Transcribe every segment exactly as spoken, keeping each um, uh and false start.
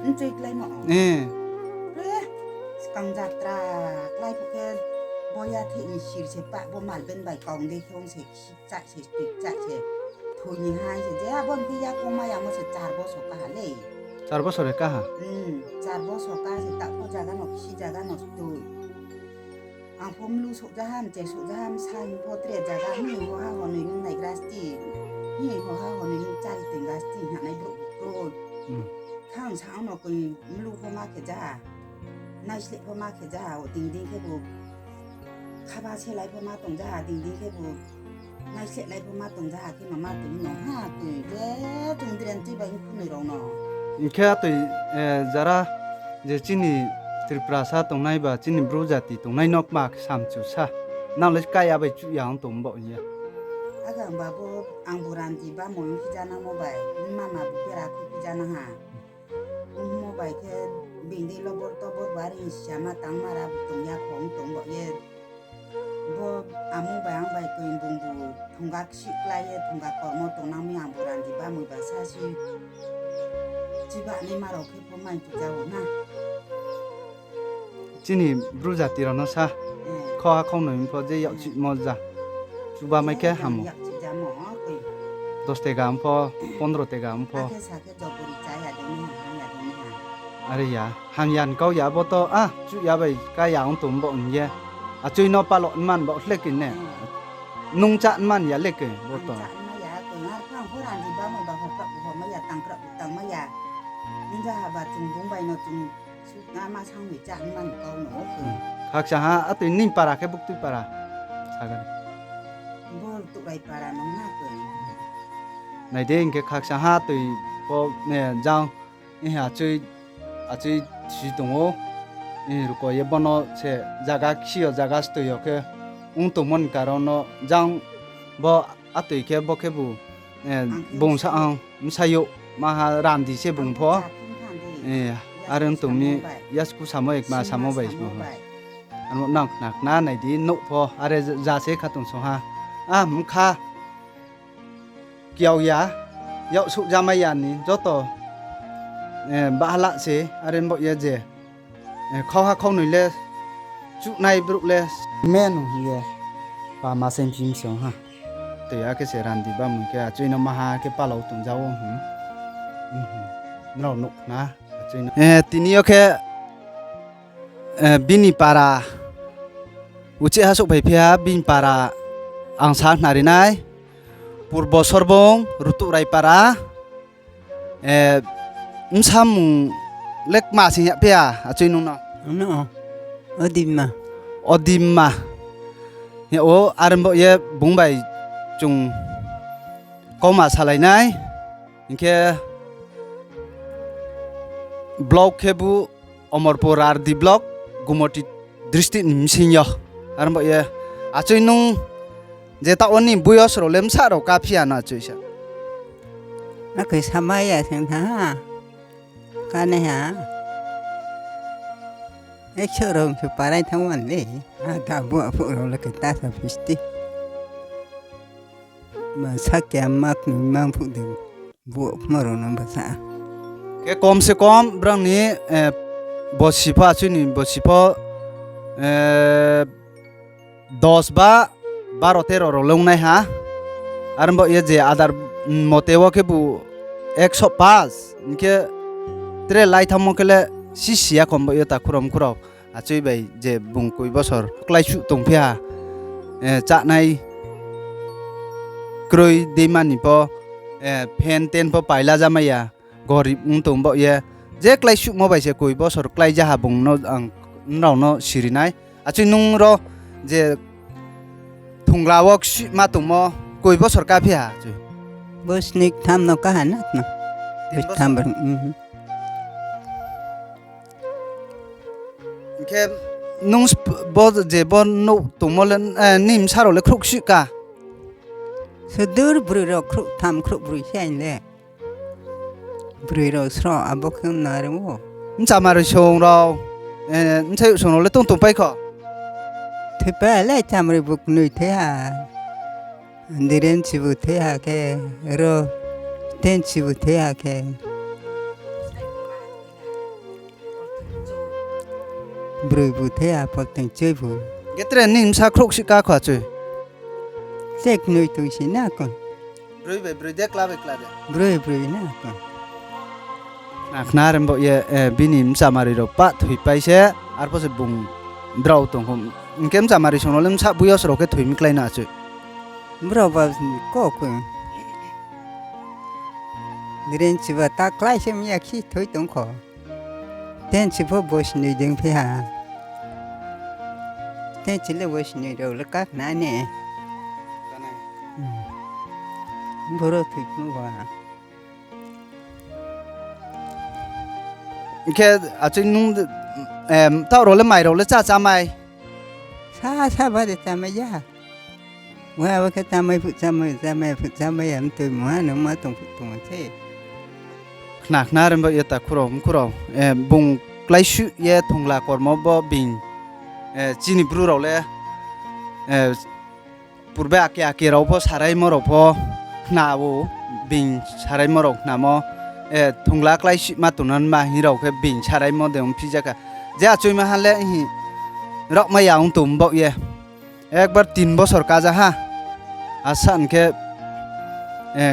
Mchoi kláimo. Eh. Re, skang jatra klái phuh khe, bo yatheh ni sir se pah, bo malben bai kong dei khe ong se, kchah se, kchah se. Thoi ni hai se, je abo ni khe yakoung ma yamo se char bosor kaha le. Char bosor he kaha? Hmm, char bosor kaha se, taoh pho zaga no, kisi zaga no stoi. Ang pho mlu souhja ham, che souhja ham, sa hing pho tre zaga, hing hoha honoi nung naigra sti, hing hoha honoi nung chari tenga sti, hing nai brouh kroi. Hmm. Khang sa no koi mlu pho ma khe ja, naisleh pho ma khe ja, o ding ding khe bo khaba selai pho ma tong ja, ding ding khe bo naisleh lai pho ma tong ja, khe no ma tong no ha, tui je, chung dren tui bai khunoi rao no. Hing khe atoi, eh, jara je chini Tripura sa tongnai ba chini Bru jati tongnai no kma khe samchu sa. Nang le kaya bai chuh ya ong tong bo hing ye. Agang ba bo ang bo randi ba moi ong phi ja nangmo bai, mama bo bera khui phi ja nang ha. Ongmo bai khe bini lobor tobor bari siama tangma ra tong ya khong tong bo ye. Bo amo bai ang bai koi bung bu thongga ksih klái ye thongga kormo tongnang mi ang bo randi ba moi ba sa si. Chiba naima rao khe pho mai tu ja o na. Chini Bru jati rao no sa. Hmm. Khoha khongnoi ong pho je yak chihmo ja. Chuba mai khe hamo. Yak chih jamo, koi. Dos tega ong pho, pondro tega ong pho. Akhe sa khe jopuri cha ya de ni ha, ya de ni ha. Are ya, hamya ni kau ya bo to, ah, chuh ya bai ka ya ong tong bo ong ye. Achui no palo nman bo le koi ne. Hmm. Nung cha nman ya le koi bo to. Ang cha nma ya, koi ngar phang pho randi ba mo ba ho krak bo ho ma ya, tang krak bo tang ma ya. Nung ja ha ba chung bung bai no chung Suh na ma sang ni chá ni man kau no khe. Khakcha ha, atoi ni para khe buktui para. Sagan. Bor Tukrai para no na khe. Nai de hing khe khakcha ha atoi po, eh, jang, eh, achoi, achoi si tong ou. Eh, ruko ye bono se jaga kisi yo jaga stoi yo khe ong tongmo ni karon no jang bo atoi khe bo khe bu, eh, ang khe bung sa ang bsayouh maha randi se bung ang pho. Cha thung thang di. Eh, yasku are ong tong mi samo bai. Yasku samo ekma samo bai. Samo bai. Ano nang khna khna nai di nouh pho are ja se kha tong song ha. Ah, mkha. Kiao ya, yak suh jamai ya ni joto, eh, bahala se are bo ye je. Eh, khauha khaunoi le, chuhnai brouh le. Menu hing ye, pa ma se mphim se ong ha. Tei akhe se randi bamung khe, achoi no maha khe palao tong ja ou, hmm. Hmm, hmm. Nrao nuh khna, achoi no. Eh, tini yo khe, eh, bini para, uchih ha souhphai phi ha, bini para ang sa khnari nai. Purbo Sorbong, Rutuhrai para. Eh, bsamung le kma sing ya phi ya, achoi nung no? Ano, Odimma. Odimma. Hing ou, are bo ye bung bai chung kauma salai nai. Hing khe block khe bu Omorpur R D block, Gumoti district ni bsing yo. Are bo ye, achoi nung je taoh wo ni boyos rao le bsa rao ka phi ya no achoi sa. Akhe samai ya se tha. Kanai ha. Ekso rao se parai thanng wan le. A da bu aphuh rao le khe ta sa phisti. Ma sakya mak ni mang phuh de. Bu aphuh rao no bsa. Khe kom se kom brang ni, eh, bosi pho, achoi ni bosi pho, eh, dos ba baro tero rao le ong nai ha. Are bo ye je adar, mm, mote wo khe bu ekso pas, hing khe tre lai thanngmo khe le sisi ya kom bo ye ta khurao mkhurao. Achoi bai je bung koi bosor kláisuh tong phi ha, eh, chánai kroi deima ni pho, eh, fan ten pho paila jamai ya, gorib ong tong bo ye. Je kláisuhmo bai se koi bosor klái ja ha bung no ang nrao no siri nai. Achoi nung ro je thungra wo ksih ma tongmo koi bosor ka phi ha achoi? Bosni ktham no ka ha na, na. Tin bosor. Ktham bor, mhm. Hing khe nung sp-, bo je bo nouh tongmo le, eh, ni bsa rao le khrouh ksih ka? Sudur broi rao khrouh tham khrouh broi se aini le. Broi rao sro abo khe na rung ou. Bchamari song rao, eh, bsayouh song rao le tong tongpai kho? Thoipai le chamari bu knoi thoi ha. Diren chibu thoi ha khe, ro ten chibu thoi ha khe. Broi bu the, apor tong chui bu. Hing khe tre nini bsa khrouhsih ka kho achoi? Tre knoi tong si na kon. Broi bai broi de, kla bai kla de? Broi broi na kon. Khna khna re bo ye, bini bchamari rao pah thoipai se, arpho se bung drao tong kho. Hing khe bchamari song rao le bsa boi yo srao khe thoi mi klái na achoi? Brao ba ko khe. Ren chiba ta klái se mi ya khi thoi tong kho. Tenchi pho bosnoi deng phi ha. Tenchi le bosnoi rao le ka khna ne. Boro thoi khe ba. Hing khe achoi nung, taoh rao le mai rao le chá chá mai? Sa sa ba de chá mai ya. Wa abo khe chá mai phuh chá mai, chá mai phuh chá mai ya, mtoi mungha nungma tong phuh tong se. Khna khna re bo ye takhu rao, mkhu rao. Bung kláisuh ye thongla kormo bo being, chini Bru rao le, purbe ake ake rao pho saraimo rao pho khna ou, being saraimo rao khnamo, thongla kláisuhma tongna ma hing rao khe being saraimo de ongphi ja kha. Je achoima ha le hing raohmai ya ong tong baoh ye. Ekbar tin bosor kaja ha. Asa hing khe,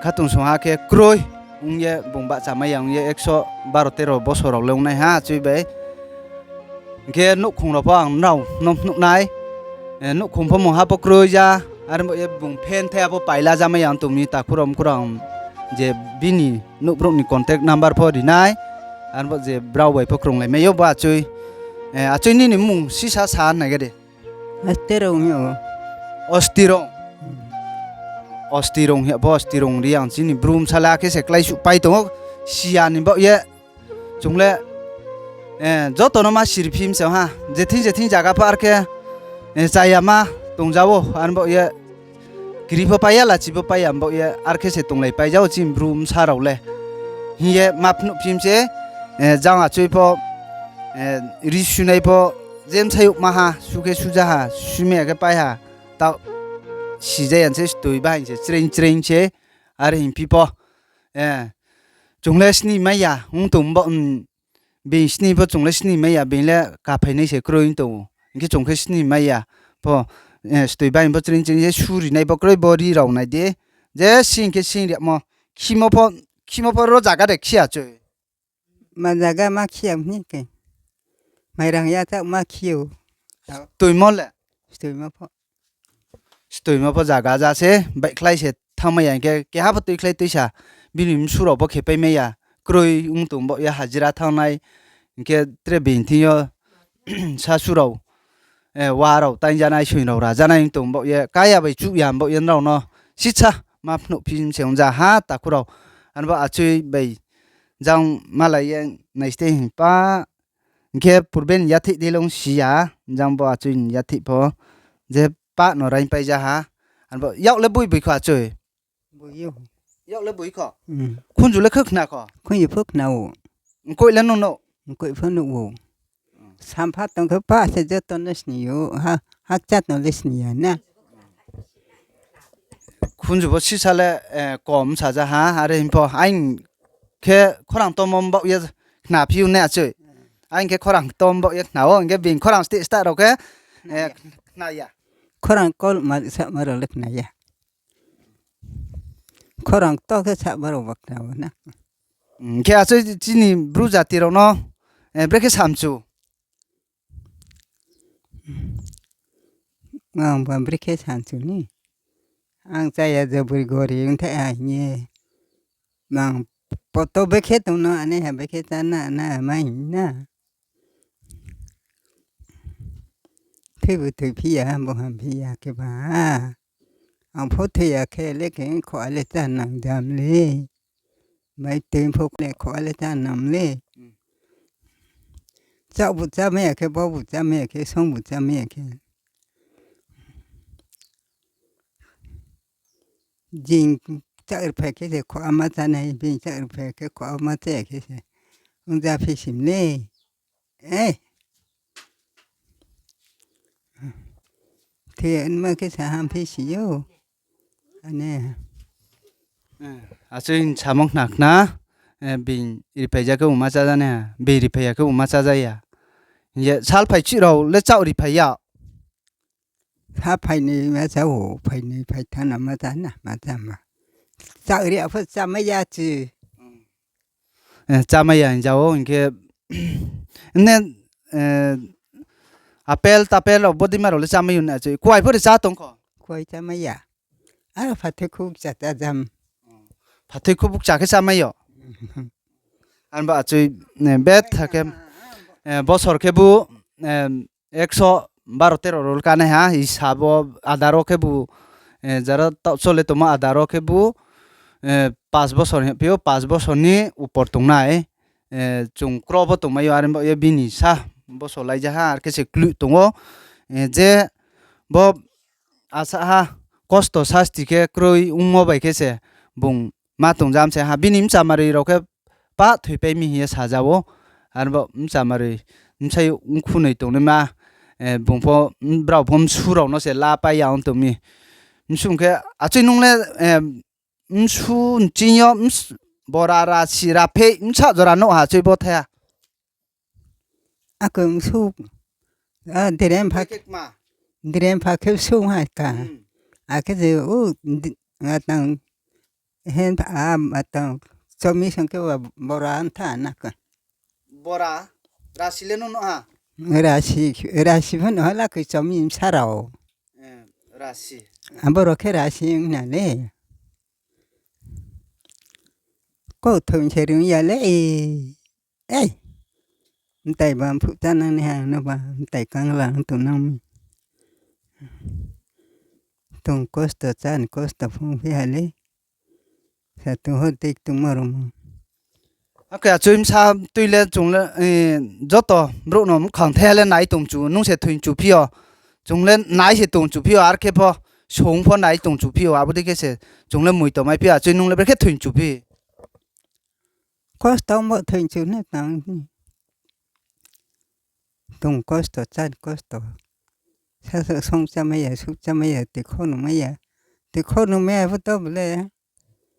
khatungsung ha khe kroi ong ye bung bahchamai ya ong ye ekso baro tero bosor rao le ong nai ha achoi bai. Hing khe nouhkhong rao pho ang nrao no phnuh nai. Nouhkhong pho mungha pho kroi ja, are bo ye bung phen thai ya pho paila jamai ya ong tong mi takhu rao mkhu rao ang je bini nouhbrouh ni contact number pho ri nai. Are bo je brao bai pho krunglai mai ou bo achoi. Achoi nini mmung sisa sa nai ga de. Ostirong hing ou. Ostirong. Ostirong hing ya pho, Ostirong Reang chini Bru bsa le akhe se kláisuh pai tong ou, siya ni baoh ye. Chung le, joto no ma siri phi mi se ha, jething jething zaga pho are khe, chaya ma tongja ou, are baoh ye. Kri pho pai ya, lachi pho pai ya, baoh ye, are khe se tonglai pai ja ou chini Bru bsa rao le. Hing ye ma phnuh phi mi se, jang achoi pho, ri sunai pho, je bsayouh ma ha, su khe suja ha, sumai ya khe pai ha, taoh sija ya se stoi bahai se, chreing chreing se, are hing phi pho. Chung le sni mai ya ong tong bo, being sni pho chung le sni mai ya, being le kaphainai se kroi ong tong ou. Hing khe chung khe sni mai ya pho, stoi bahai pho chreing chreing se suri nai pho kroi bo ri rao nai di. Je sing khe sing rimo, khimo pho, khimo pho ro zaga de khi achoi. Ma zaga ma khi ya hing khe. Mairang ya chaoh ma khi ou. Stoimo le? Stoimo pho. Stoimo pho zaga ja se, baihkhlai se thanngmai ya hing khe, keha pho tuikhlai tuisa, bini bsu rao pho khepai mai ya, kroi ong tong baoh ye hajira thanngnai, hing khe tre being thing yo, sasu rao, wa rao taingjanai, soing rao rajanai ong tong baoh ye, kaya bai chuh ya baoh ye nrao no, sisa ma phnuh phi mi se ong ja ha takhu rao, are bo achoi bai jang malai ye naiste hing pa, hing khe purbe ni yatheih dei le ong si ya, jang bo achoi ni yatheih pho, je pah no raingpai ja ha, are bo yak le boi boi kho achoi. Yak le boi kho. Khunju le khe khna kho. Khunju pho khna ou. Mkoih le nuh no? Mkoih pho nuh ou. Sampha tong khe pah se joto no sni ou, hakcha no le sni ya na. Khunju pho sisa le, kom sa ja ha, are hing pho aing khe khorang tomo baoh ye khna phi ou ne achoi. Aing khe khorang tom baoh ye khna ou, hing khe being khorang steh stah rao khe, khna ya. Khorang kol ma sama rao le khna ya. Khorang to khe sama rao ba khna ou na. Hing khe achoi chini Bru jati rao no, brekhe samchu. Ang ba brekhe samchu ni. Ang chaya je boi gori ong thai ha hing ye. Mang poto bekhe tong no, ane ha bekhe chá na, na ma hing na. Thoibu thoiphi ya, bo hamphi ya khe ba. Ang pho thoi ya khe le khe khoa le chá nang jam le. Mai toi pho le khoa le chá nang le. Chá bu chámai ya khe, bo bu chámai ya khe, song bu chámai ya khe. Jing chá rphai khe se khoa ma chá nai, bini chá rphai khe khoa ma chá ya khe se. Ong ja phi sim le. Thoi ya nma khe sa hamphi si ou. Ane. Achoi samung khna khna, bini rphai ja khe bung ma chá ja nai ha, bini rphai ya khe bung ma chá ja ya. Hing ye sal phai chih rao le chaoh ri phai ya. Sa phai ni ma cha o, phai ni phai thanng na ma cha na, ma cha ma. Chaoh ri ya pho chámai ya chi. Eh, chámai ya hing ja o, hing khe, ne, eh, apple, tapel rao, bodeima rao le chámai yo na achoi. Kuai pho de chá tong kho? Kuai chámai ya. Aro phathoi khubukcha ta jam. Phathoi khubukcha khe chámai yo. Arba achoi, eh, betha khe, eh, bosor khebu, eh, ekso baro tero rol kanai ha, hisa bo adaro khebu, eh, jara taoh chole tongmo adaro khebu, eh, pas bosor hing phi o, pas bosor ni upor tongnai, eh, chung kro bo tongmai yo, are bo ye bini sa bosor laija ha, ar khe se kluh tong o, eh, je bo asa ha, kosto sasti khe kroi ongmo bai khe se bung ma tongjam se ha, bini mchamaroi rao khe pah thoipai mi hing ye saja o, are bo mchamaroi bsai ongkhunoi tongnaima, eh, bung pho, brao pho msu rao no se lapai ya ong tong mi. Msu khe achoi nung le, eh, msu nching yo ms-, bora rasi raphe bsa jora nuh ha achoi bo thai ha. Ako msu, a, direm pha, khe kma? Direm pha khe msu ha ka. Hmm. Akhe je u, di-, atang, hen pha, a, atang, chomi song khe wa bora ntha na ka. Bora, rasi le nuh ha? Rasi, rasi pho nuh ha la khe chomi msa rao. Eh, rasi. Aboro khe rasi ong na le. Kau thoi se rung ya le, e. Ei. Mtai ba mphuh chánang ni ha no ba, mtai kangla tongnang mi. Tong kosto chá ni kosto phung phi ha le. Sa tong ho tei tongma rao mo. Akhe achoi bsa tui le chung le, eh, joto brouh no mkhang thai le nai tong chu, nung se thoi chu phi yo. Chung le nai se tong chu phi yo, ar khe pho song pho nai tong chu phi yo, abo dei khe se chung le moi tongmai phi yo, achoi nung le brekhe thoi chu phi. Kosto mo thoi chu ne tang. Tong kosto, chá ni kosto. Sa sa song chámai ya, suh chámai ya, tikho nungmai ya. Tikho nungmai ya pho to bole.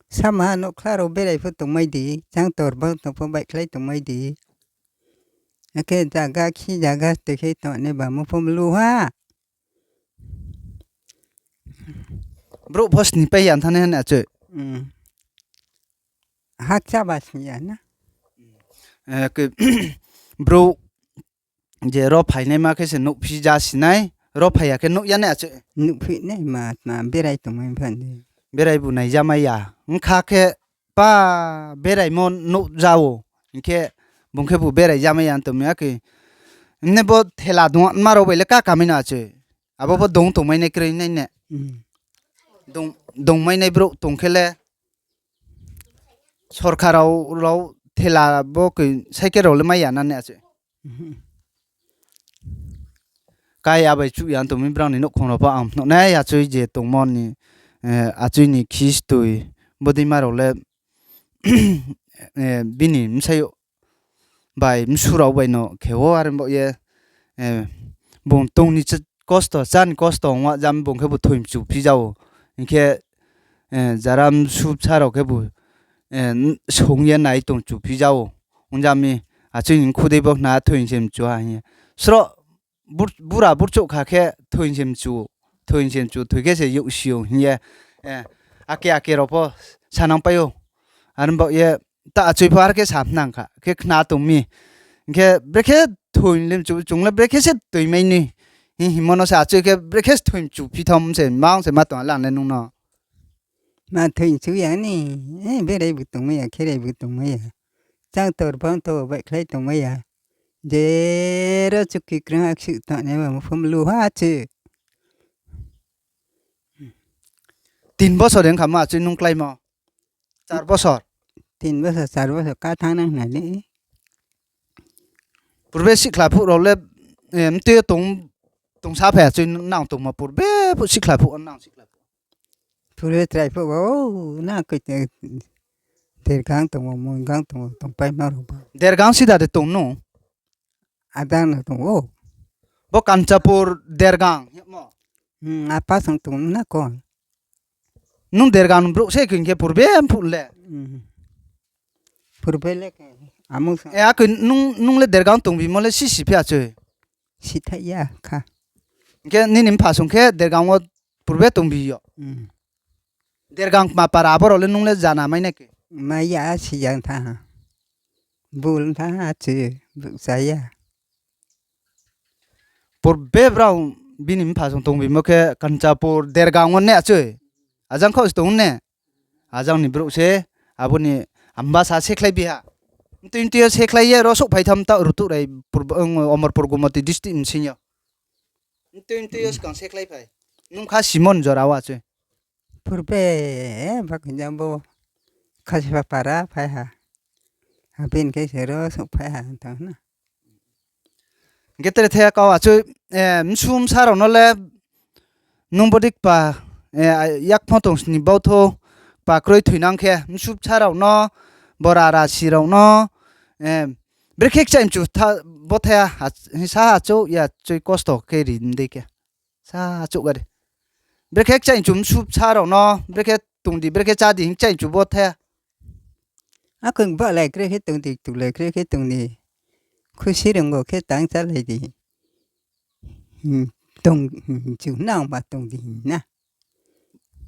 Sama nouhkhla rao berai pho tongmai di, chang tor bang tong pho baihkhlai tongmai di. Akhe zaga khi zaga tui khe tongnai ba mo pho mlu ha. Brouh pho sni pai ya thanai ha ne achoi. Hmm. Hakcha ba sni ya na. Eh, khe, brouh je ro phainaima khe se nuhphi ja si nai, ro phai ya khe nuh ya ne achoi. Nuhphi nai ma tma berai tongmai phan de. Berai bu naijamai ya. Ongkha khe pa beraimo nuh ja o. Hing khe bung khebu berai jamai ya tong mi akhe. Mne bo thela dongma rao bai le ka kamai no achoi. Abo pho dong tongmai nai kroi nai ne. Hmm. Dong, dongmai nai brouh tong khe le. Sorkar rao, rao thela bo khe cycle rao le mai ya na ne achoi. Hmm. Kai abai chuh ya tong mi brao ni nouhkhong rao pho ang phnuh nai achoi je tongmo ni, eh, achoi ni khistoi bodeima rao le, eh, bini bsai bai msu rao bai no khe o are bo ye, eh, bung tong ni ch-, kosto, chá ni kosto ongma jam bung khebu thoi mchu phi ja o. Hing khe, eh, jara msu bsa rao khebu, eh, n-, song ye nai tong chu phi ja o. Ong ja mi, achoi ni khudei bo khna thoi se mchu ha hing ye. Sroh bur-, bura burchouh kha khe thoi se mchu, thoi se mchu, thoi khe se youh si o hing ye, eh, ake ake rao pho sanang pai o. Are bo ye ta achoi pho ar khe sa phnang kha, khe khna tong mi. Hing khe brekhe thoi le mchu, chung le brekhe se toimai ni. Hing hingmo no se achoi khe brekhe se thoi mchu phi thom se, mang se ma tong lang le nung no. Ma thoi mchu ya ni, eh, berai bu tongmai ya, kherai bu tongmai ya. Chang tor bang to baihkhlai tongmai ya. Jero chuki krung aksi tongnai ma mo pho mlu ha chi. Tin bosor ong kha ma achoi nung kláimo. Char bosor. Tin bosor, char bosor ka thanng nang nai le. Purbe sihkhla phuh rao le, eh, mtui yo tong, tong sa phai achoi nang tongmo purbe phuh sihkhla phuh nang sihkhla phuh. Purbe chrai phuh bo, na koi te, dergang tongmo, moigang tongmo, tongpai ma rao bo. Dergang sida de tong no? Ada no tong o. Bo Kanchanpur dergang, himo? Hmm, apa sang tong na ko. Nung dergang brouh se khe purbe phuh le. Hmm. Purbe le khe, amo sang. E, akhe nung, nung le dergang tongbimo le sisi phi achoi. thithaih ya kha. Hing khe nini mpha song khe Dergang wo purbe tongbi yo? Dergang kma para abo rao le nung le jana mai nai khe? Mai ya, siyang tha ha. Bul tha ha, chi, bukcha ya. Purbe brao bini mpha song tongbimo khe Kanchanpur Dergang wo ne achoi. Ajang khaoh se tong ne. Ajang ni brouh se, abo ni ambasa sekhlai bi ha. Mtui mtui yo sekhlai ye ro souhphai tham taoh Rutuh Rai, Omorpur Gumoti district bsing yo. Mtui mtui yo skang sekhlai phai. Nung kha simon jora wo achoi. Purbe, bakhe jang bo Khasipa para phai ha. Abini khe se ro souhphai ha tong na. Hing khe tre the kau achoi, msu bsa rao no le nung bodei kpa, yakphang tong sni bau thou, kpa kroi thoinang khe, msu bsa rao no, bora rasi rao no, brekhe kchaih mchu bo the, hing sa achouh ya choi kosto khe ri dei khe. Sa achouh ga di. Brekhe kchaih mchu msu bsa rao no, brekhe tong di, brekhe chá di hing kchaih mchu bo the. Akhe balai kre khe tong di, tulai kre khe tong di. Khusi rung bo khe tang chálai di. Tong, chu nang ba tong di hing na.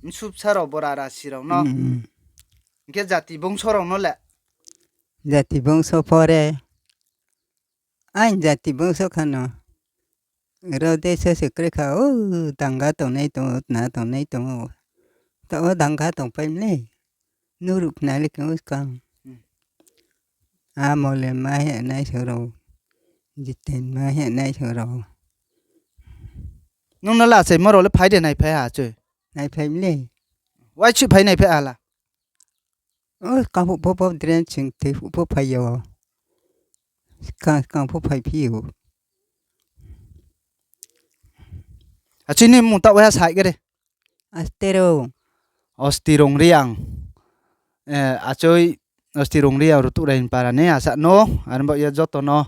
Msu bsa rao, bora rasi rao no. Hing khe jati bongso rao no le? Jati bongso pore. Aini jati bongso kha no. Ro de se se kre kha, o, danga tongnai tong ou, tna tongnai tong ou. Taoh wo danga tongpai mlei. Nuruh khna le khe o skang. Amo le ma he nai so rao. Jiten ma he nai so rao. Nung no le achaimo rao le phai de naiphai ha choi? Naiphai mlei. Waichih phai naiphai ha la? O, skang phuh pho pho drain sing thoi phuh pho phai yo. Skang, skang pho phaiphi ou. Achoi ni mmung taoh waiha sai khe de. Aste rung. Osti Rung Reang. Achoi Osti Rung Reang Rutuh Rai ni para ni asa no, aro baoh ye joto no,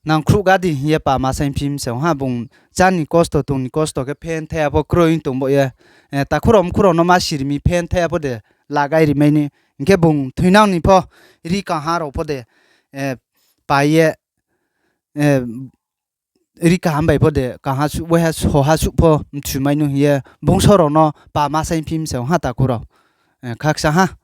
nang khruh ga di hing ye pa ma saingphi mi se ong ha, bung chá ni kosto, tong ni kosto khe phen thai ya pho kroi tong baoh ye, takhu rao mkhu rao no ma siri mi phen thai ya pho de lagai ri mai ni, hing khe bung thoinang ni pho ri kaha rao pho de, pai ye, ri kaham bai pho de, kaha suh, waiha soha suh pho mchu mai nu hing ye bungso rao no pa ma saingphi mi se ong ha takhu rao. Khakcha ha.